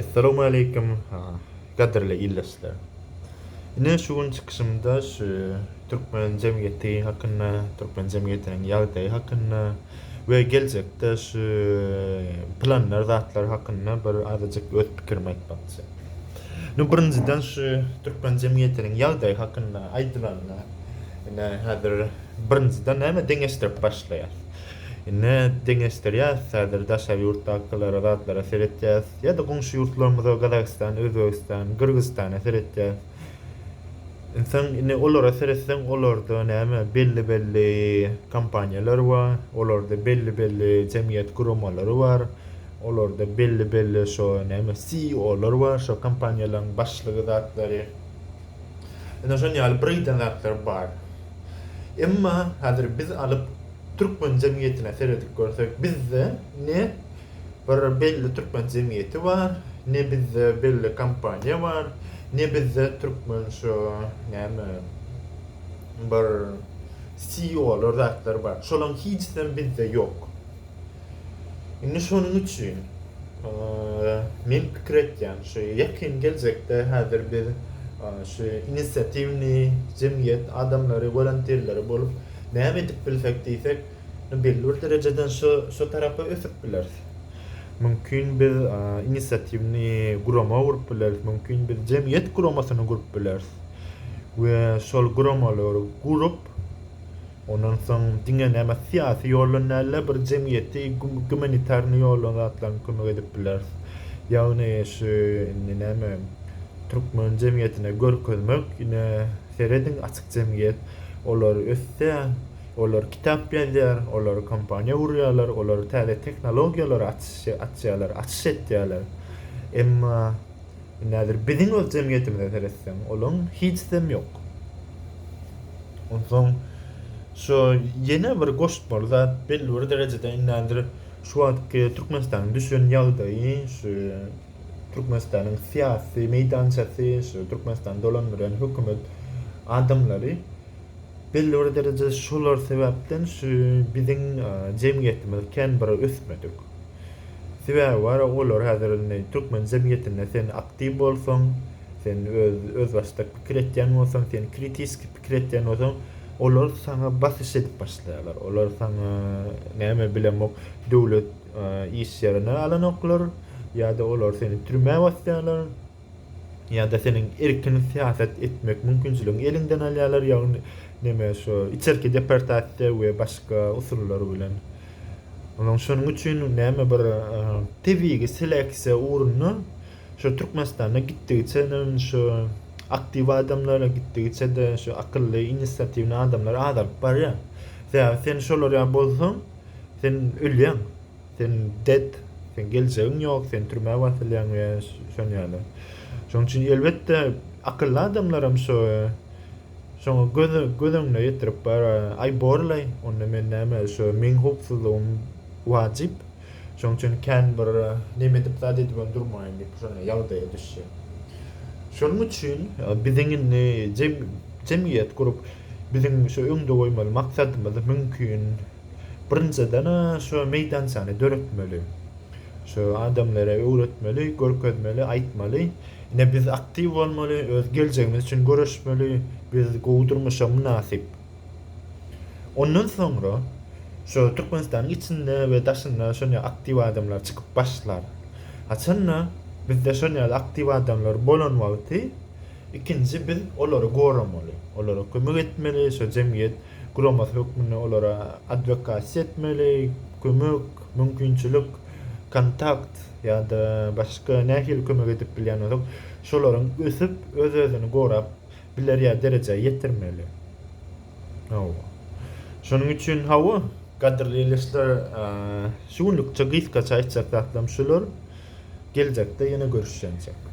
Essalawmaleýkim gadyrly ildeşler. Ine şu gün çykyşymda şu türkmen jemgyýeti hakynda, türkmen jemgyýetiniň ýagdaýy hakynda we geljekde şu planlar zatlar hakynda bir azajyk öz pikirimi aýtmakçy. Nu birinjiden şu türkmen jemgyýetiniň ýagdaýy hakynda aýdylanda ine häzir birinjiden näme deňeşdirip başlaýas. Indi deňeşdirýäs, häzir daşary ýurtdakylara zatlara seretýäs, ýa-da goňşy ýurtlarymyza Gazagystan, Özbegistan, Gyrgyzystana seretýäs. Ynsan indi olara seretseň olarda näme belli-belli kompaniýalar bar, olarda belli-belli jemgyýet guramalary bar, olarda belli-belli şo näme CEO-lar bar, şo kompaniýalaryň başlygy zatlary. Ine şon ýaly birgiden zatlar bar. Emma häzir biz alyp türkmen jemgyýetine seredip görsek bizde ne bir belli türkmen jemgyýeti bar, ne bizde belli kompaniýa bar, ne bizde türkmen şu näme bir CEO-lar zatlar bar. Şolaň hiçisem bizde ýok. Indi şonuň üçin men pikir etýän şu ýakyn geljekde häzir biz şu inisiatiwnyý jemgyýet adamlary wolonterleri bolup näme edip bilsek diýsek belli bir derejeden şu şu tarapa ösüp bileris. Mümkin biz inisiatiwnyý gurama gurup bileris, mümkin biz jemgyýet guramasyny gurup bileris we şol guramalary gurup Ondan soň diňe näme syýasy ýoldan dälde bir jemgyýeti gumanitarny ýoldan zatlaryň kömek edip bileris. Ýagny şu indi näme türkmen jemgyýetine görkezmek ine serediň açyk jemgyýet olar ösýär olar kitap ýazýar olar kompaniýa gurýarlar olar täze tehnologiýalary açyş açýarlar açyş etýärler. Emma indi häzir biziň öz jemgyýetimize seretseň olaň hiçisem ýok. Onsoň şu ýene bir goşmaly zat belli bir derejede indi häzir şu wagtky Türkmenistanyň düşen ýagdaýy şu Türkmenistanyň syýasy meýdançasy şu Türkmenistany dolandyrýan hökümet adamlary belli bir derejede şolar sebäpden şu biziň jemgyýetimiz kän bir ösmedik. Sebäbi bar olar häzir indi türkmen jemgyýetinde sen aktiw bolsaň sen öz özbaşdak pikir etýän bolsaň, sen kritiski pikir etýän bolsaň, olar saňa basyş edip başlaýarlar. Olar saňa näme bilemok, döwlet iş ýerine alanoklar ýa-da olar seni türmä basýarlar ýa-da seniň erkin syýasat etmek mümkinçiligiňi eliňden alýarlar, ýagny neme şu içerki deportasiýa we başga usullar bilen. Onuň şonuň üçin näme bir tebigy seleksiýa ugrunda Şu Türkmenistanda gitdigiçe şu aktiw adamlar, gitdigiçe-de şu akylly, inisiatiwny adamlar azalyp barýar. Sebäbi sen şolar ýaly bolsaň, sen ölýäň. Sen dead, sen geljegiň ýok, sen türmä basylýaň we şon ýaly. Şonuň üçin elbetde akylly adamlaram şu şoňa göz göz öňüne getirip bar, aý borlaý, onda men näme şu meň howpsuzlygym wajyp. Şonuň üçin kän bir neme edip zat edibem durmaýyn diýip şonda ýagdaýa düşýär. Şonuň üçin biziň indi jemgyýet gurup biziň şu öňde goýmaly maksadymyz mümkin birinjiden şu meýdançany döretmeli. Şu adamlara öwretmeli, görkezmeli, aýtmaly. Ine biz aktiw bolmaly, öz geljegimiz üçin göreşmeli, biz gowy durmuşa mynasyp. Ondan soňra şu Türkmenistanyň içinde we daşynda şon ýaly aktiw adamlar çykyp başlar. Haçanda bizde şon ýaly aktiw adamlar bolan wagty ikinji biz olary goramaly. Olara kömek etmeli, şo jemgyýet guramasy hökmünde olara adwokasiýa etmeli, kömek, mümkinçilik, kontakt ýa-da başga nähili kömek edip bilýän bolsak, şolaryň ösüp, öz-özüni gorap biler ýa derejä ýetirmeli. Hawa. Şonuň üçin hawa, gadyrly ildeşler, şu günlükçe gysgaça aýtjak zatlarym şular. Geljekde ýene görüşýänçäk.